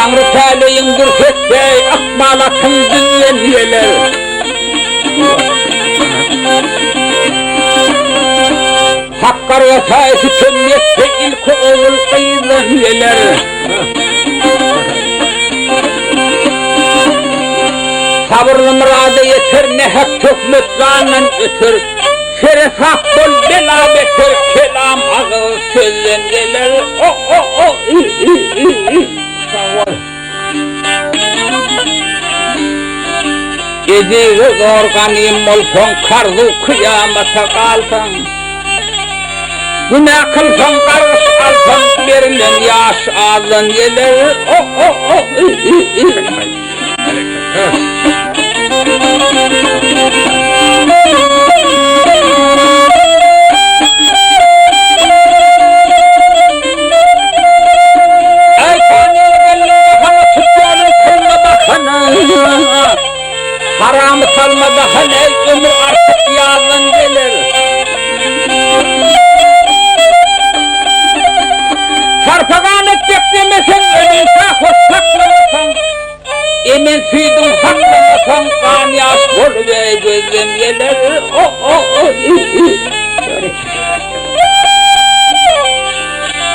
Taňry täleýiň dürsetse, ykbal atyň düzden geler. Hak gargasa, sütem ýetse, ilki ogul gyzdan geler. Sabyrly myrada ýeter, nähak töhmet zandan öter. Seresap bol, bela beter, kelam agyz sözden geler. O o o i i i i. Sag bol. Ejize zor ganym bolsaň, karzu kyýamata galsaň. Günä kylsaň, gargyş alsaň, berilen ýaş azdan geler. O o o i i i. Aý panyly gelniň bahana tutýanyň puluna bahana. Haramy salma dahan eý ömür artyk ýazdan geler. Sarpa ganat beklemeseň ölinçä hoş saklamasaň. Emen süýdüň saklamasaň gan ýaş bolup eý gözden geler. O o o i i.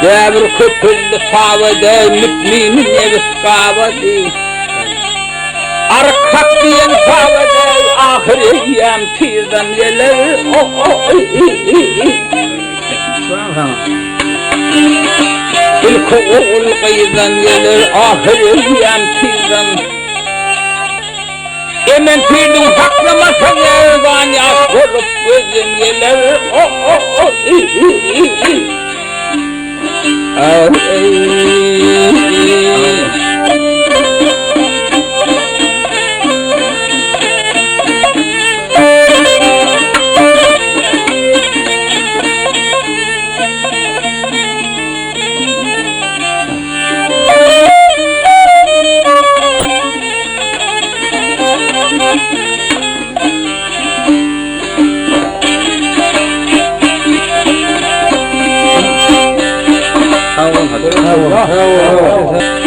Däbir köpeldi tabada mütmini nebis gabady. Aryk hak diýen tabada ahyr eýýäm tizden geler. O o i i i i. Ilki ogul gyzdan geler ahyr eýýäm tizden. Emen süýdüň saklamasaň gan ýaş bolup gözden geler. O o o i i i i. Ay Sag boluň. Sag boluň.